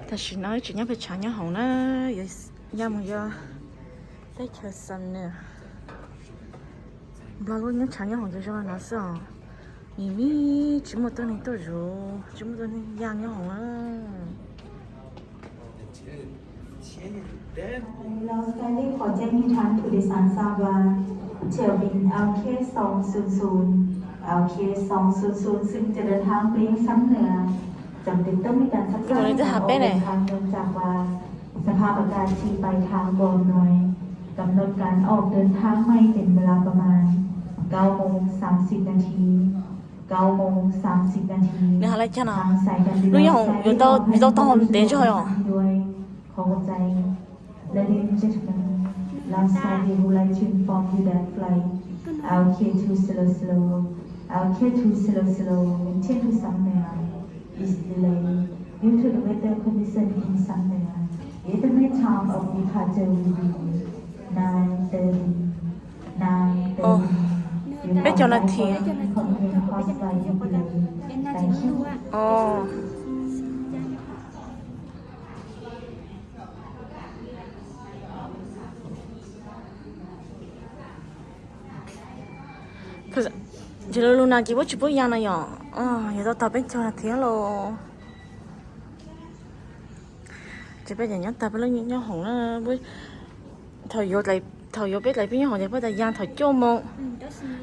Tam sim no tseem nyob pem tshav nyob hoom na, yuav ya mus yog teb chaws Xam Nuas. Nplog lub nyob tshav nyob hoom ces zoo no xwb os. Nim no tsis muaj tuab neeg tuaj zuv, tsis muaj tuab neeg ya nyob hoom na. Los sai lej qhov cai nghi thám thủ địa sản Sapa, chiều bình L K sáu không không, L K sáu không không xinจะเดินทางไปยังซ้ำเหนือ จำเป็นต้องมีการซักซ้าย เดินทางเนื่องจากว่าสภาพอากาศที่ปลายทางก็อำนวย กำหนดการออกเดินทางใหม่เป็นเวลาประมาณเก้าโมงสามสิบนาที เก้าโมงสามสิบนาที Nws hais li cas no? Lub nyob hoom yuav tau, yuav tau tau ntev zog os. Ladies and gentlemen, last Friday would like to inform you that flight L K two zero zero, L K two zero zero, intend to Samea is delayed due to the weather condition in Samea. Estimate time of departure will be nine thirty, nine thirty. Peb caug nas this, inconvenient caused by delay. Thank you. Ces lub lub no ces puab tsis pub ya no yom. Yuav tau tau peb caug nas this los. Ces peb ces nyob tag peb lub nyob hoom na. Thaum yuav, thaum yuav peb dlaim peb nyob hoom ces puab tas ya thaum cuaj moo,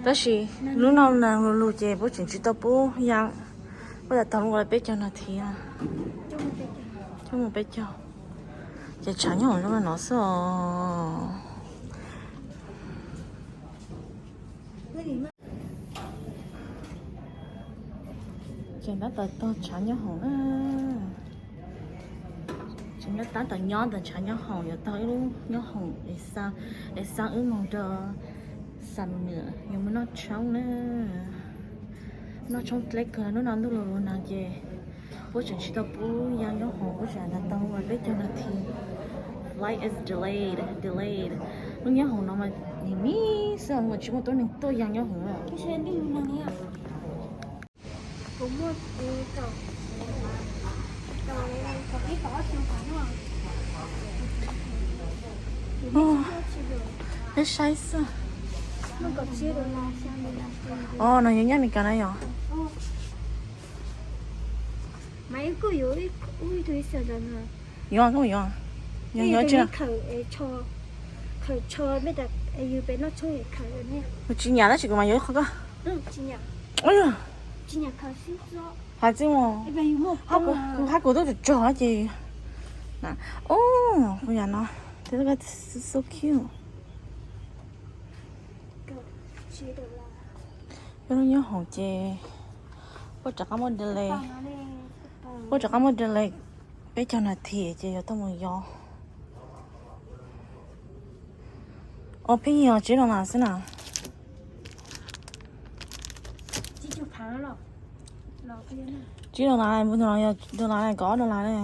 tab sis lub no lug lug ces puab tseem tsis tau pub ya. Puab tas taug lub nkaus peb caug nas this, cuaj moo peb caug. Ces tshav nyob hoom zoo no xwb os. Ces ntab tom tog tshav nyob hoom na. Ces ntab tom nyob ntawm tshav nyob hoom, yuav tau ib lub nyob hoom es xa wb mus rau Xam Nuas, yuav mus noj tshoob na. Noj tshoob dleb kawg, hnub no ntuj lug lug no ces puab tseem tsis tau pub ya nyob hoom, puab tseem tas taug peb caug nas this. Flight is delayed, delayed. Lub nyob hoom no mas nim no xwb mas tsis muaj tuab neeg tuaj ya nyob hoom. Peb saib xwb. Os, no yog nyob Amelikas na yog? Yuav, koj yuav. Yog, yog tsi? Kuv tsis nyam tab sis kuv mas yuav ib qho koj. Hais txij mus, kuv hab kuv tub tsuag tsuag ces. Ub, kuv yam no, so cute. Peb lub nyob hoom ces puab rov qab muab delay, puab rov qab muab delay peb caug nas this ces yuav tau mus yos. Ua pheej yog tsib dollar xwb na. Tsib dollar, dollar, kaum ob dollar ne.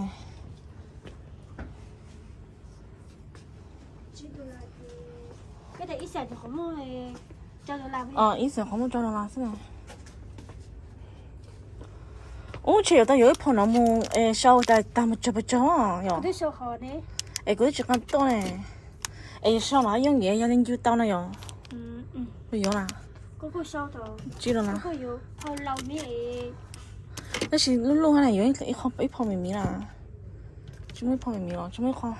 Ib xeem qhov muaj rau dollar xwb na. Ub, ntshe yuav tau yuav ib phau no mus es sau tas tag mus tsawg pes tsawg yom. Es kuv twb tsis qab tuaj ne. Es yuav sau los yeej nyiam yog li ncu tau no yom. Yuav na. Tsib dollar. Tab sis lub luj hab na yuav ib phau me miv na. Tsis muaj ib phau me miv los tsis muaj ib qho.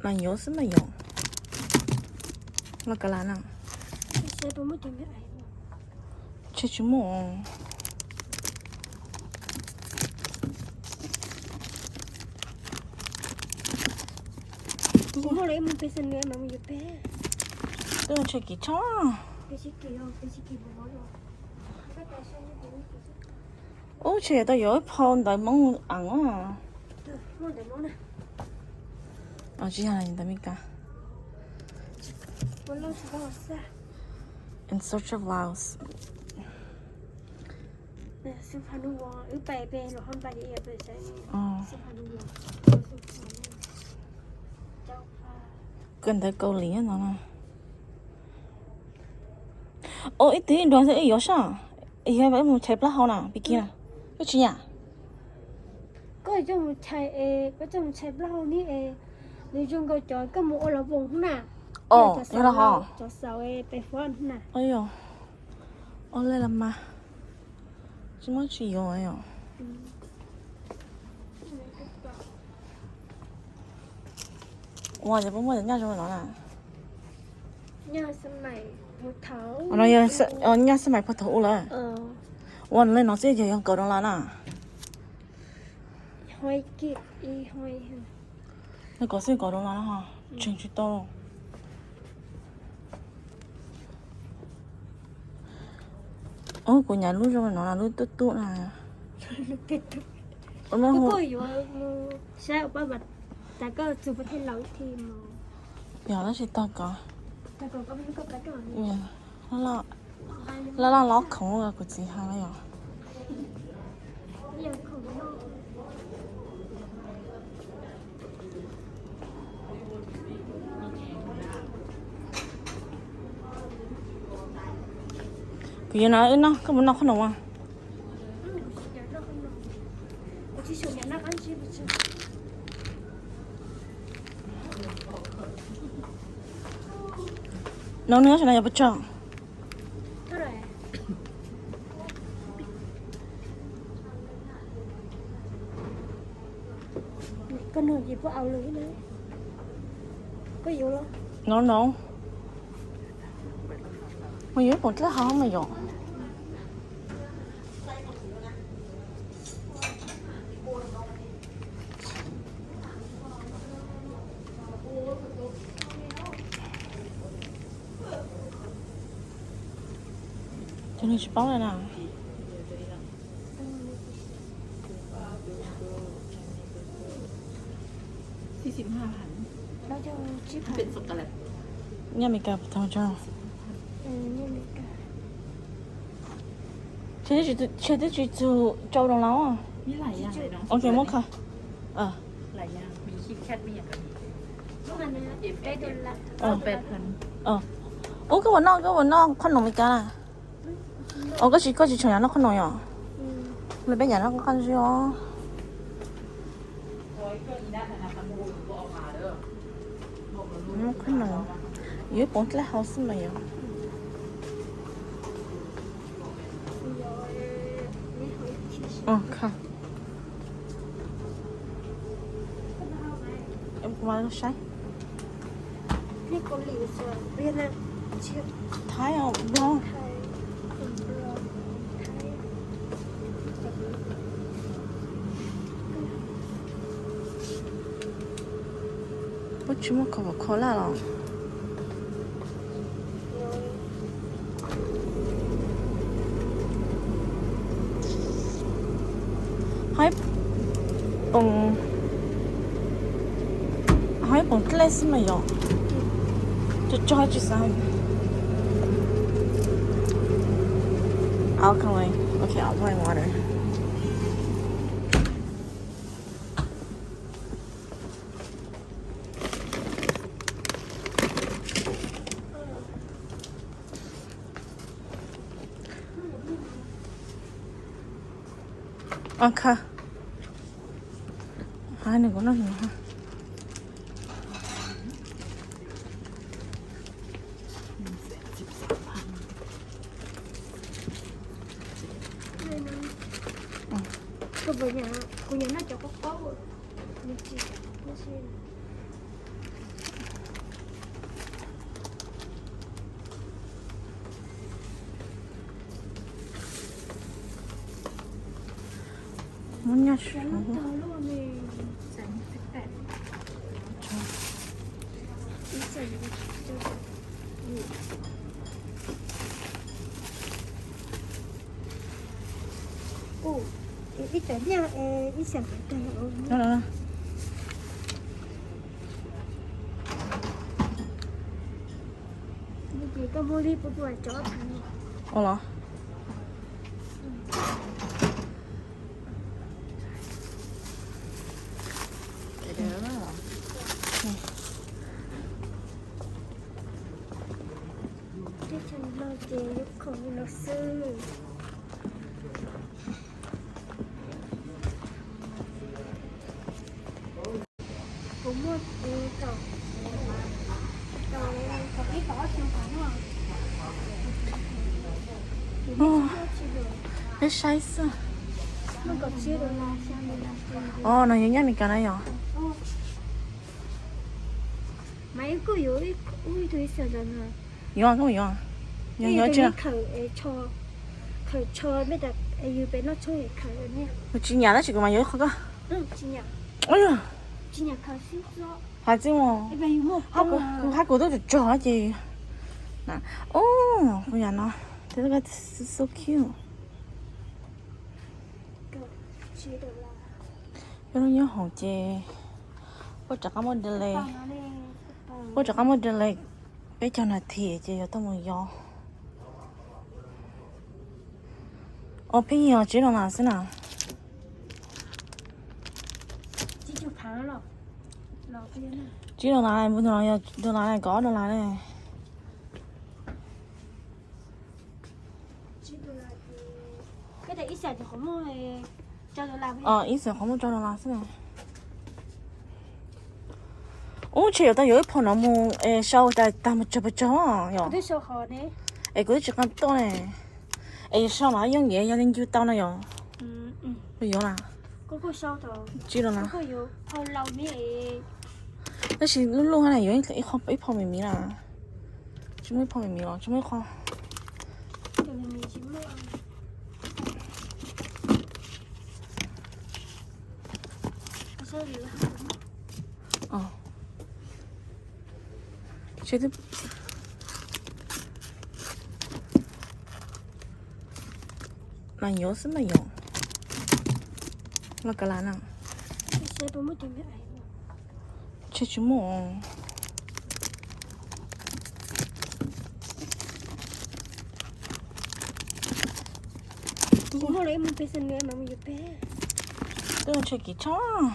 Mas yuav xwb mas yom. Los ka las na. Ntshe tsis muaj. Twb ntshe kim tshaj. Ub, ntshe yuav tau yuav ib phau ntawv Moob mus eev. Tsis yog ntawv Amelikas. In search of Laos. Koj ntawv Kaus Lim no na. Ua ib tug nrog xwb ib yuav sab, yog mus chais plaub hau na, pis kiag na, koj tsis nyam. Koj coj mus chais es koj coj mus chais plaub hau ni es nws zoo nkaus cov koj mus ua los voos hnub na. Os, yog los hos. Cov xaus es tais fob hnub na. Ua li los mas, tsis muaj tsis yuav os. Ua ces puas muaj cov nyaj zoo no na? No yog nyaj xab mais puag thaum ub lawm. Ua li no xwb ces yog kaum dollar na. Nws kaum xwb kaum dollar na ho, tseem tsis tau. Ub, kuv nyav lub zoo no na, lub tub tub na. Yog tab sis tog kov, laj laj lob khoom kuv txiv hais na yom. Kuv yuav no wb noj, koj puas noj qhob noom mas? No nws sawv daws yog pes tsawg? No no, mas yuav ib poom dlej hau mas yom. Cov neeg tsis paub na. Nyob Amelikas tau tso. Tshe twb tsis txug rau dollar. Ok, muab kha. Ub, koj puas noj, koj puas noj qhob noom Amelikas na? Os, koj tsis, koj tsis tshua nyiam noj qhob noom yom? Li peb nyiam noj qab zib os. Qhob noom, yuav ib poom dlej hau xwb mas yom. Saib. Thaib os, bro. Puas tsis muaj Coca-Cola los? Haib poom, haib poom dlej xwb mas yom. Tso tso tsis xav. Alkaline. Okay, I'll buy water. Ok. Hai nws cũng nói gì hả? Muab nyaj suav. Ib cov nyaj, ib xyam. Ua los? Peb saib xwb. Os, no yog nyab Amelikas na yog. Yuav, koj mus yuav. Yog, yog tsis. Kuv tsis nyam tab sis kuv mas yuav ib qho koj. Hais txij mus. Hab kuv tub tsog tsog ces. Ub, kuv yam no. This is so cute. Yog lub nyob hoom ces puab rov qab muab delay, puab rov qab muab delay peb caug nas this ces yuav tau mus yos. Os, pheej yog tsib dollar xwb na. Tsib dollar, dollar, kaum ob dollar ne. Ib xeem qhov muaj rau dollar xwb na. Ub, tshe yuav tau yuav ib phau no mus es sau tas tag mus tsawg pes tsawg yom. Es kuv twb tsis qab tuaj ne. Es yuav sau no yooj yim yog li ncu tau no yom. Yuav na. Tsib dollar. Tab sis lub lub hab na yuav ib phau me me na. Tsis muaj ib phau me me los tsis muaj ib qho. Mas yuav xwb mas yog. Los ka las na. Tshe tsis muaj. Twb tshe kim tshaj.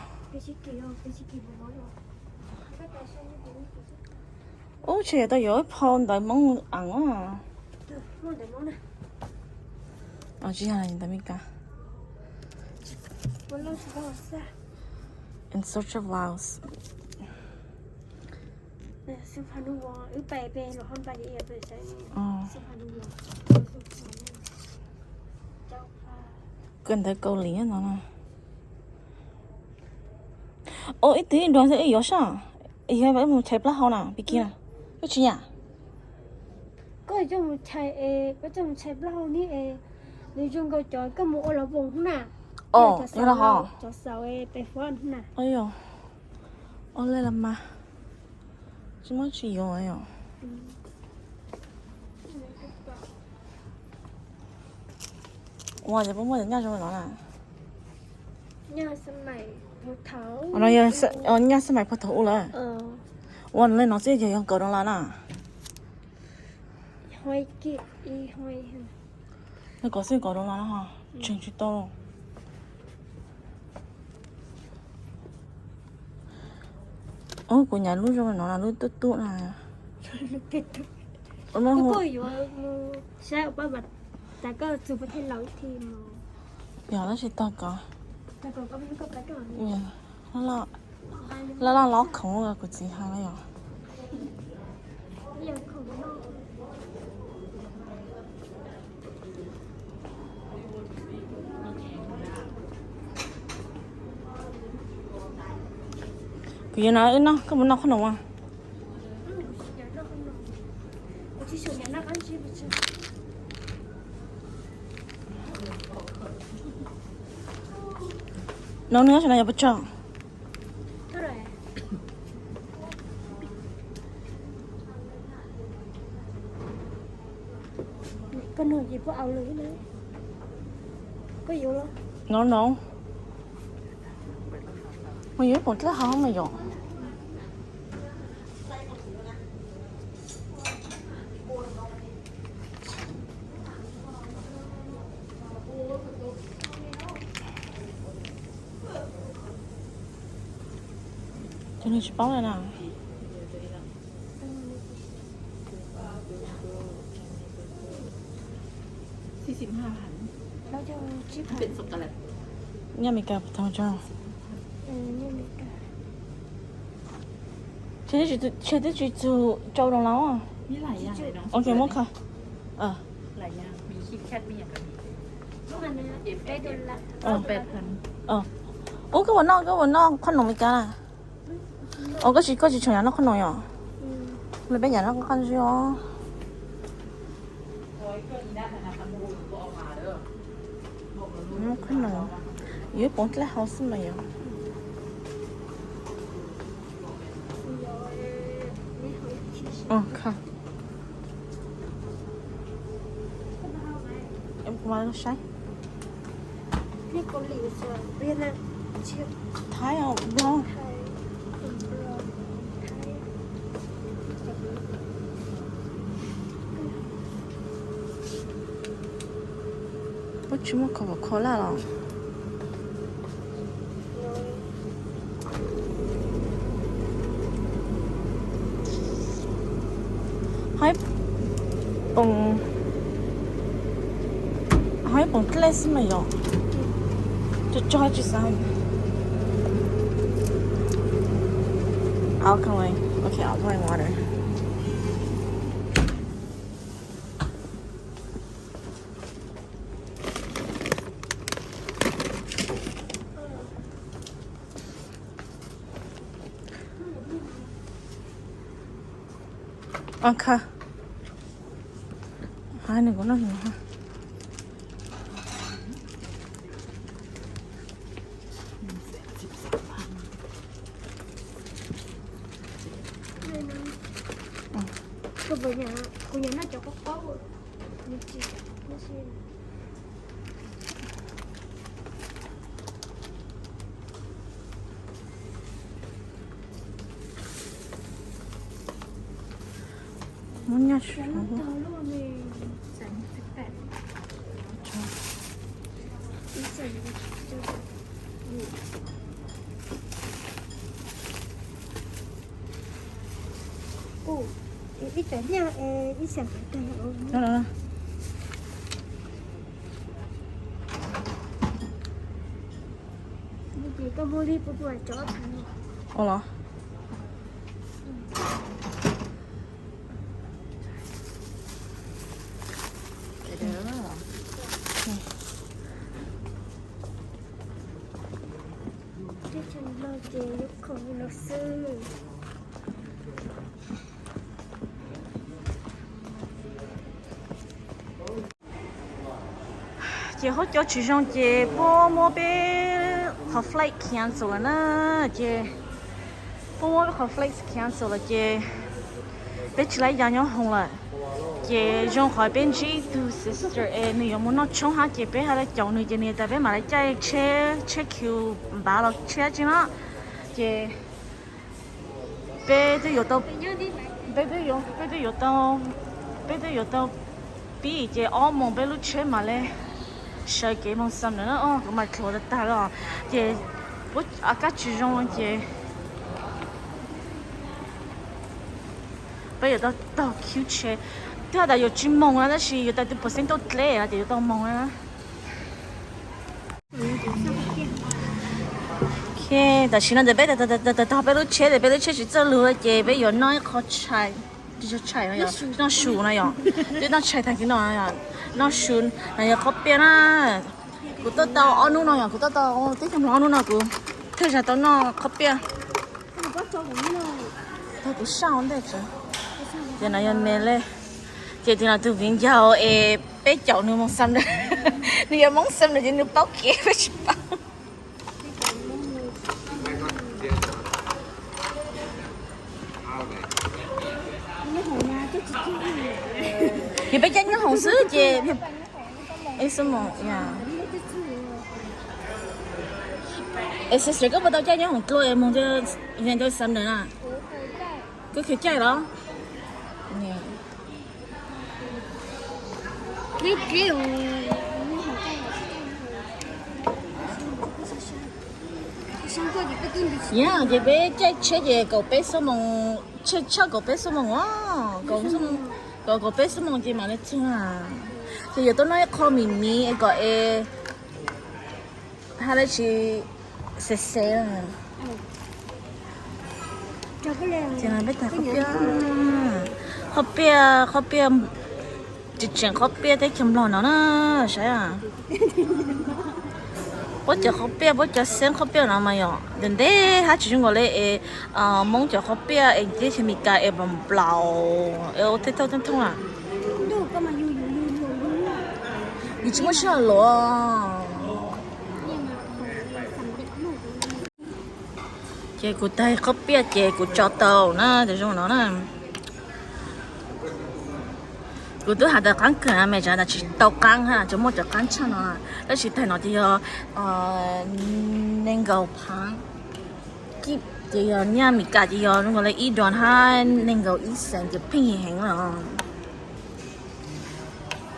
Ub, tshe yuav tau yuav ib phau ntawv Hmoob eev. Tsis yog ntawv Meskas. In search of Laos. Kawm ntawv Kaus Lim no na. Ua ib tug nrog xwb ib yuav sab, yog mus chais plaub hau na, pig na. Koj tsis nyam? Koj coj mus chais, koj coj mus chais plaub hau ni es, nws zoo nkaus cov koj mus ua los voos hnub na. Os, yog los hos. Cov xaus pes fab hnub na. Ua le los mas. Tsis muaj tsis yuav os. Ua ces puas muaj cov nyaj zoo no na? No yog nyaj xab mais phuav thaum ub lawm. Ua le no xwb ces yog kaum dollar na. Yog kaum xwb kaum dollar na ho, tseem tsis tau. Ub, kuv nyav lub zoo no na, lub tub tub na. Yog tab sis tog kov. Laj laj lob khoom kuv txiv hais na yom. Kuv yuav no, wb noj, koj puas noj qhob noom mas? No nws sab no yog pes tsawg? No no, mas yuav ib poom dlawb hau mas yom. Cov neeg tsis paub na. Nyaj Amelikas tau tso. Ces twb tsis txug rau dollar. Ok, muab kha. Ub, koj puas noj, koj puas noj qhob noom Meskas na? Ub, koj tsis, koj tsis tshua nyiam noj qhob noom yom? Li peb nyiam noj qab zib os. Qhob noom, yuav ib poom dlej hau xwb mas yom. Kha, saib. Thaib os, Nplog. Puab tsis muaj Coca-Cola los? Hab, hab ib poom dlej xwb mas yom. Tso tso tsis xav. Alkaline. Okay, I'll buy water. Ok. Hai nws kuv noj nws ha. Kuv nyiam noj cov qaub qaub. Muab nyob su. Ib cov nyiaj ib xeem. Ua los? Teb chaws no ces yuav khoom li no xwb. Ces huab cua tsis zoo ces puab muab peb qhov flight cancel lawm na. Ces puab muab peb qhov flight cancel lawm ces peb tsis laib ya nyob hoom lawm. Ces zoo qhov peb ntsib ib tug sister es nws yuav mus noj tshoob hab ces peb ha le caum nws ces nws tas peb mam li caij tsheb, tsheb khiv npav los tsheb tsi na. Ces peb twb yuav tau, peb twb yuav, peb twb yuav tau, peb twb yuav tau pib ces ob moos peb lub tsheb mam li sawv kev moog Sumner na. Kuv mas dluav tag tag li os. Ces puab a kab tsis zoo ces peb yuav tau taug kiv tsheb. Twb has tas yuav tsis moog na tab sis yuav tas twb puas xeeb tau dleb no ces yuav tau moog na. Ok, tam sim no ces peb tau taug peb lub tsheb ces peb lub tsheb tsis txawj lug ces peb yuav noj ib qho tshais, tsis tshais, noj su no yom. Twb noj tshais tag kis no, noj su no yog qhob piaj na. Kuv tuaj tau ob hnub no yom, kuv tuaj tau teb chaws Nplog ob hnub no kuv thawj zaug tau noj qhob piaj. Tag kuv saj ua ntej tsav. Ces no yog me le, ces tus no tus viv ncaus es peb caum nws moog Sumner. Nws yog Moob Sumner ces nws paub kev peb tsis paub. Ces peb caij nyob hoom xwb ces, es sister, koj puas tau caij nyob hoom dlua es moog Sumner na? Koj khiav caij los? Yog ces peb caij tsheb ces kaum peb xuab moos, tsheb tshaj kaum peb xuab moos os, kaum peb xuab moos ces mam li txug. Ces yuav tuaj noj ib qho mim miv es kom es ha le tsis xes xes. Ces peb thaij qhob piaj, qhob piaj, tseem tseem qhob piaj teb chaws Nplog no na, saib. Puab cov qhob piaj, puab cov xeeb qhob piaj no mas yog ntev ntev hab tsis zoo nkaus li es Hmoob cov qhob piaj es teb chaws Amelikas es nplaum nplaum es ua tej thauj tej thooj na. Nws tsis muaj sij hawm luam. Ces kuv thaij qhob piaj ces kuv tso tau na, ces zoo no na. Kuv twb has tas qaab kawg me tsav tas tsis tau qaab hab, tsuas muaj cov qaab tshaj no, tab sis thaij no ces yog nees nkaum phaav kib, ces yog nyob Amelikas ces yog zoo nkaus li ib dollar hab nees nkaum ib xees ces pheej heev os.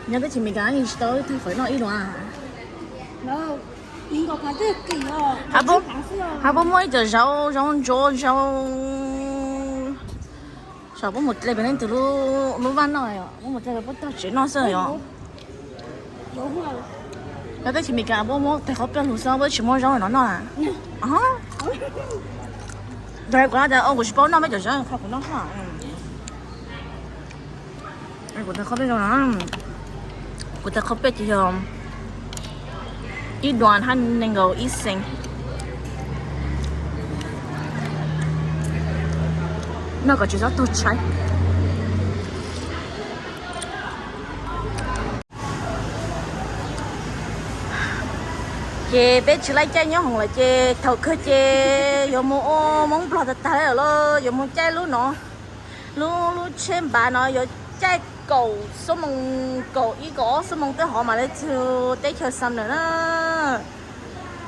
Nyob teb chaws Amelikas tsis tau thaij fawm noj ib dollar. Hab puab muaj ib co zaub, zaub ntsuab, zaub, saib puab mus dle pem leej twg lub vaj noj, puab mus dle pem puab tog tsev noj xwb yom. Nyob teb chaws Amelikas puab muab thaij qhob piaj lug xwb, puab tsis muab zaub no noj. Kuv has tas kuv tsis paub noj, peb cov zaub qhov kuv noj xwb. Kuv thaij qhob piaj zoo no, kuv thaij qhob piaj ces yog ib dollar hab nees nkaum ib xees. Noj kom tsis txhob tuag tshaib. Ces peb tsis laij caij nyob hoom lawm ces thaum kawg ces yuav mus ua Moob Nplog tag tag lawm los yuav mus caij lub no, lub, lub tsheb npav no yuav caij kaum xuab moos, kaum ib kaum ob xuab moos twb hov mam li txug teb chaws Sumner na.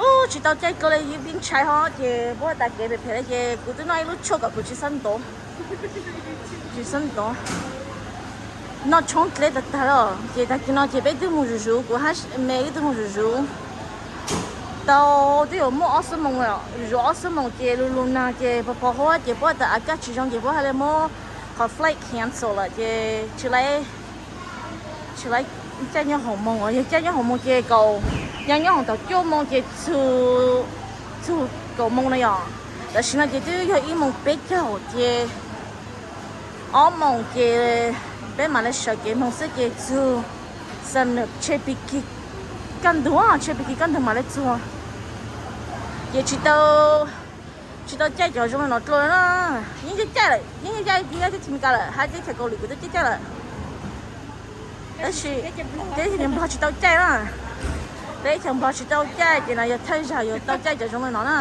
Ub, tsis tau caij kawg li, yeej ntshai hov ces puab has tas kev phem phem li ces kuv twb noj ib lub tshuaj kom kuv tsis xob ntov, tsis xob ntov. Noj tshoob dleb tag tag lawm ces tag kis no ces peb twb mus zuj zus, kuv hab me wb twb mus zuj zus tau twb yuav muaj ob xuab moos, zuj zus ob xuab moos ces lug lug nag ces pos pos huab ces puab tas a kaj tsis zoo ces puab hab li muab qhov flight cancel lawm ces tsis laij, tsis laij caij nyob hoom moos, yog caij nyob hoom moos ces kaum, yog nyob hoom thaum cuaj moos ces txug kaum moos na yom. Tam sim no ces twb yog ib moos peb caug ces ob moos ces peb mam li sawv kev moog xwb ces txug Sumner, Cherokee kaj ntug, Cherokee kaj ntug mam li txug. Ces tsis tau, tsis tau caij cov zoo li no dlua na. Yeej caij caij lawm, yeej caij nyob teb chaws Amelikas lawm hab teb chaws Kaus Lim kuv twb caij caij lawm. Tab sis teb chaws Nplog tsis tau caij na. Teb chaws Nplog tsis tau caij ces no yog thawj zaug yuav tau caij cov zoo li no na.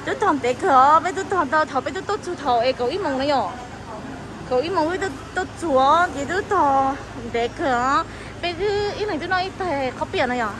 Twb tog ntev kawg os, peb twb tog tau thaum peb twb tuaj txug thaum es kaum ib moos na yom. Kaum ib moos peb twb tuaj txug os ces twb tog ntev kawg os. Peb twb ib leeg twb noj ib taig qhob piaj no yom.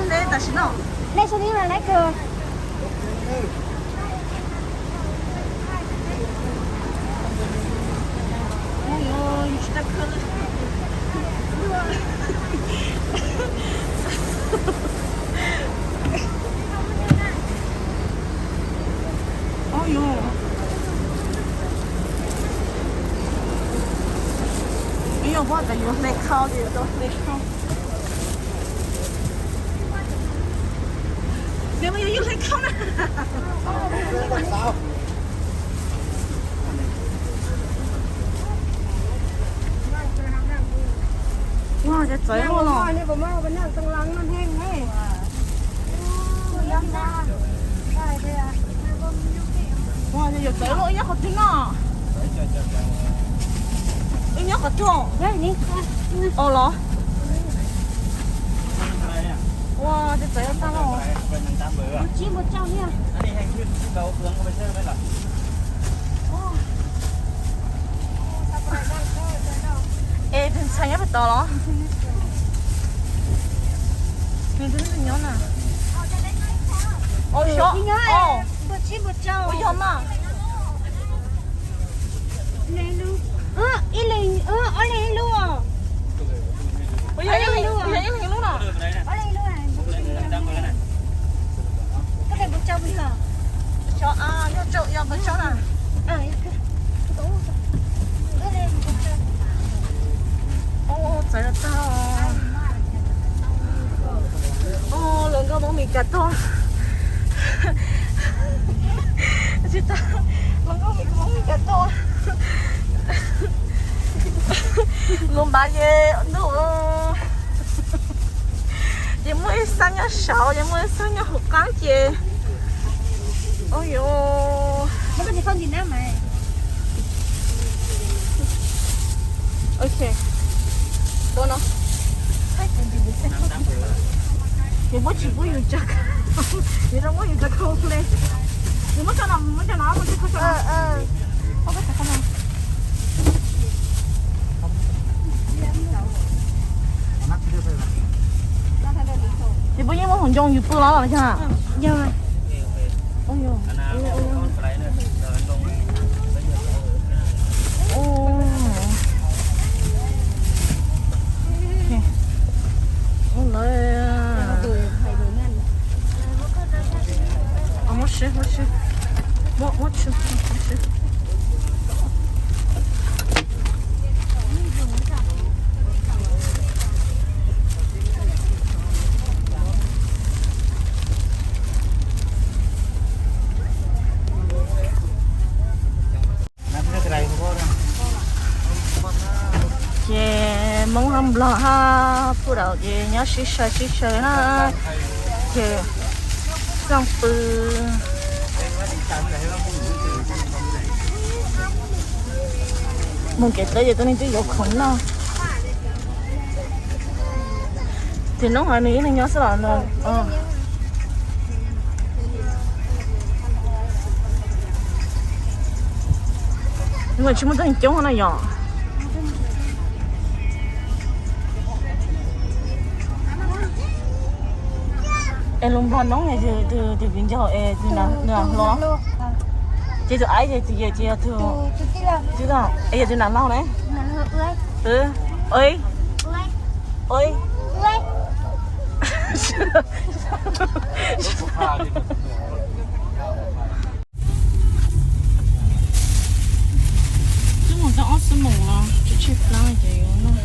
Hle tam sim no. Hle sab ib mas lab kawg. Ib yog puab tas yuav hle khau ces yuav tau hle khau. Nws mas yog yus hle khau na. Ua, cov txawv luaj no. Ua, yog txawv luaj, wb nyob qhov twg no? Wb nyob qhov twg? Os los. Ua, cov txawv tag los. Es tus ntxhais nyob pem tod los? Nws twb nyob na. Ua xyov, ua yog mas. Ib leeg, ob leeg ib lub. Ua yog ib leeg ib lub no. Koj tes puas tsau pes yog? Yog tsau, yog puas tsau na? Txawv tag. Los nkauj Hmoob Mes Kas tuaj. Tsis tau, los nkauj Hmoob Mes Kas tuaj. Lus npav ces ntuj, ces muaj ib xab nyob saud, ces muaj ib xab nyob hauv qab ces. Ua yog. Ok. Tua no. Ces muab tsis pub yus tsa, yus tau muab yus tsa khau li. Yus muab tso no, muab tso no, muab tso no. Ces puas yeej muaj hauv ncoo yus pw los los cas? Ces Hmoob hab Nplog hab puj daum ces nyob sib sau sib sau na. Ces txooj pw. Mus kev teb ces tuab neeg twb yuav khoom noj. Ces noob hais nws ib leeg nyob xwb los no. Nws tsis muaj tug coob na yom. Es lus Nplog noob tus viv ncaus es nws hluas. Ces tus aib ces tus yawm ces yog tus, es yog tus nam laug ne. Twb mus tau ob xuab moos los tsis tsheej plab ces yuav noj.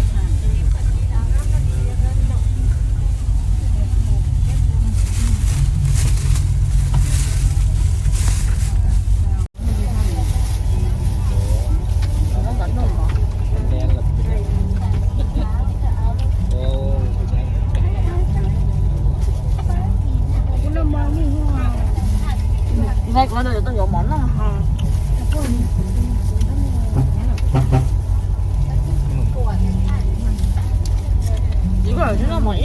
Nqe kuv no yuav tau yuav mov noj. Ib, ib mov.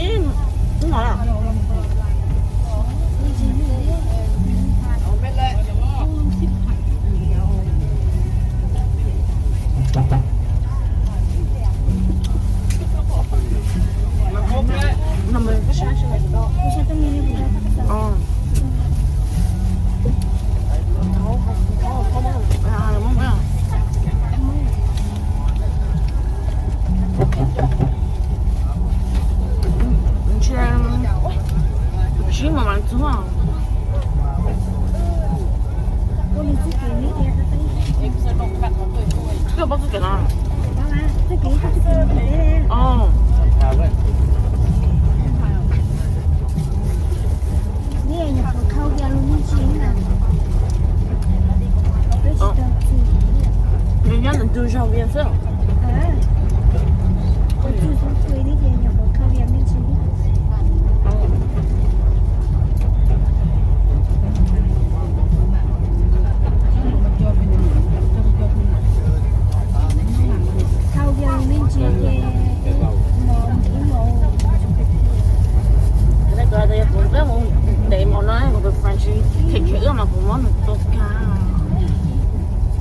Tsib mas mas txog. Twb paub txoj kev no. Nws nyob ntawm ntug zog Vias xwb. Ntev mov no kuv tus French khev khev ua mas kuv muab nws tua kag.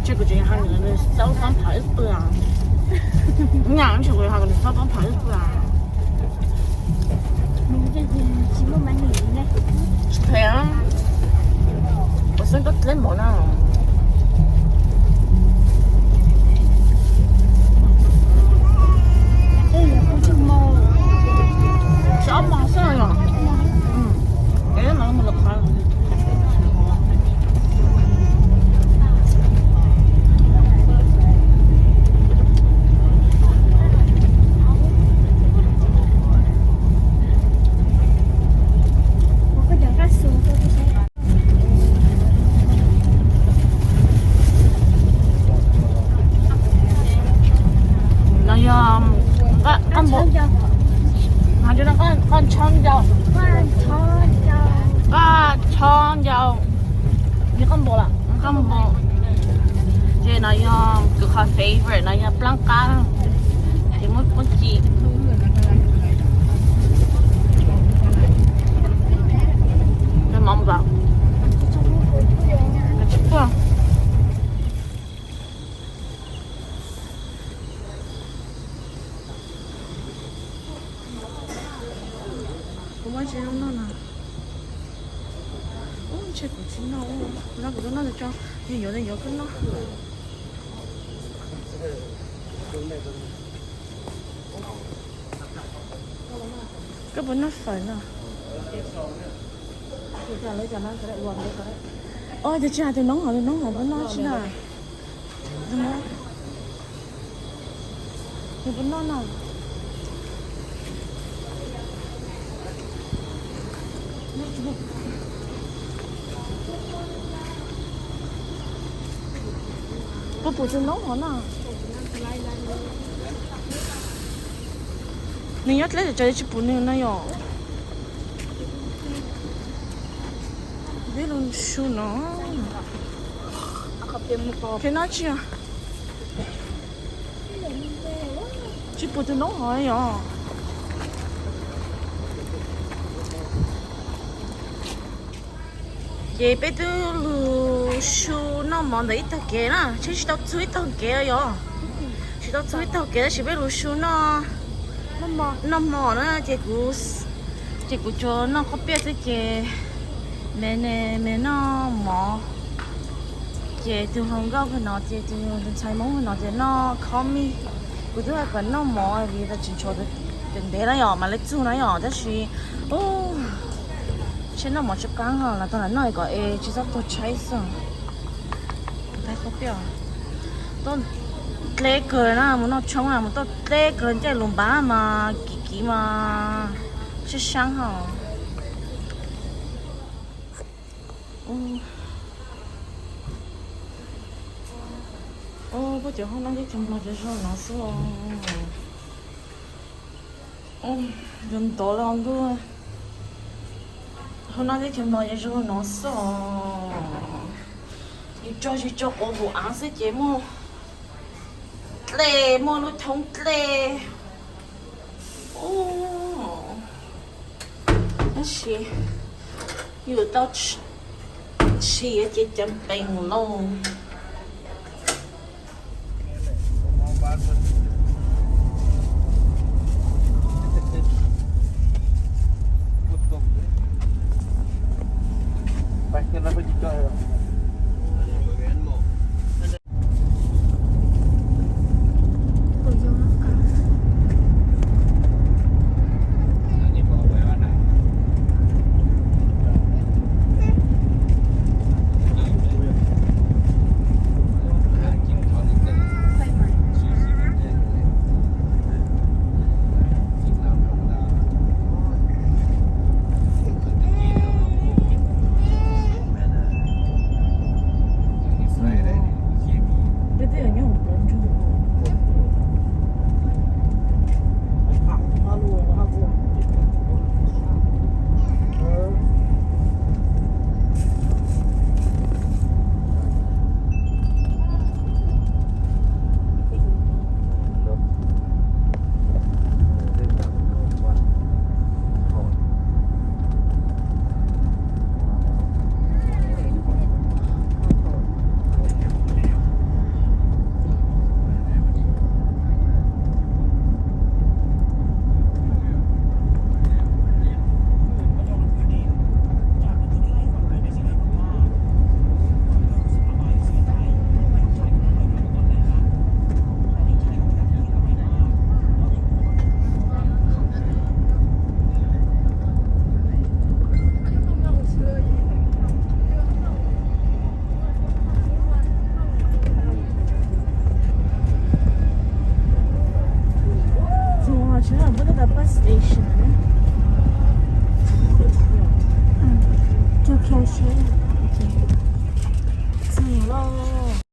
Ces kuv tseem hais nws, nws txhob pab phav wb pw. Nyaj tsis kuv hais nws txhob pab phav wb pw. Tsis phem. Xeeb koj dleb npaum na. Xyov ob hmos xwb yom. No yog qab npua, qab tshob ncau, qab tshob ncau, qab npua, qab npua. Ces no yog kuv qhov favorite no yog plaab qab, ces muab pob ci. Kuv muab tsis zoo noj na. Ub, ntshe kuv tsis noj, kuv noj kuv tub noj tso, yog yuav li yuav koj noj. Koj puas noj fawm no? Os, ces tsis hais tus noob hov, tus noob hov puas noj tsis na? Nws puas noj no? Puas pum tus noob hov no? Nws nyob dleb tsawv tsawv tsis pum nws no yom. Peb lug su no. Peb noj tsis, tsis pum tus noob hov yom. Ces peb twb lug su noj mov ntawm ib tag kev na, tsis tau txug ib tag kev yom. Tsis tau txug ib tag kev tab sis peb lug su noj, noj hmo na, ces kuv, ces kuv tsuas noj khaub piaj xwb ces me, me noj mov. Ces tus hluas nkauj pem no ces tus ntxhais Hmoob pem no ces noj khob mij. Kuv twb hais kom noj mov vim tas tsis ntshua, ntev na yom, mam li txug na yom, tab sis, u, ntshe noj mov tsis qaab os, los tau lam noj kom es tsis txhob tuag tshaib xwb. Tuaj dleb kawg na, mus noj tshoob na, mus tuaj dleb kawg, ncaij lus npav mas kiv kiv mas sab sab hos. Puab cov hoob nab teb chaws Nplog zoo zoo no xwb os. Yuav ntov lawm ntuj. Hoob nab teb chaws Nplog zoo zoo no xwb os. Yus tso, yus tso quav hauv av xwb ces muaj dlej, muaj lub thoob dlej. Tab sis yus tau siv ces ceev pees lauj.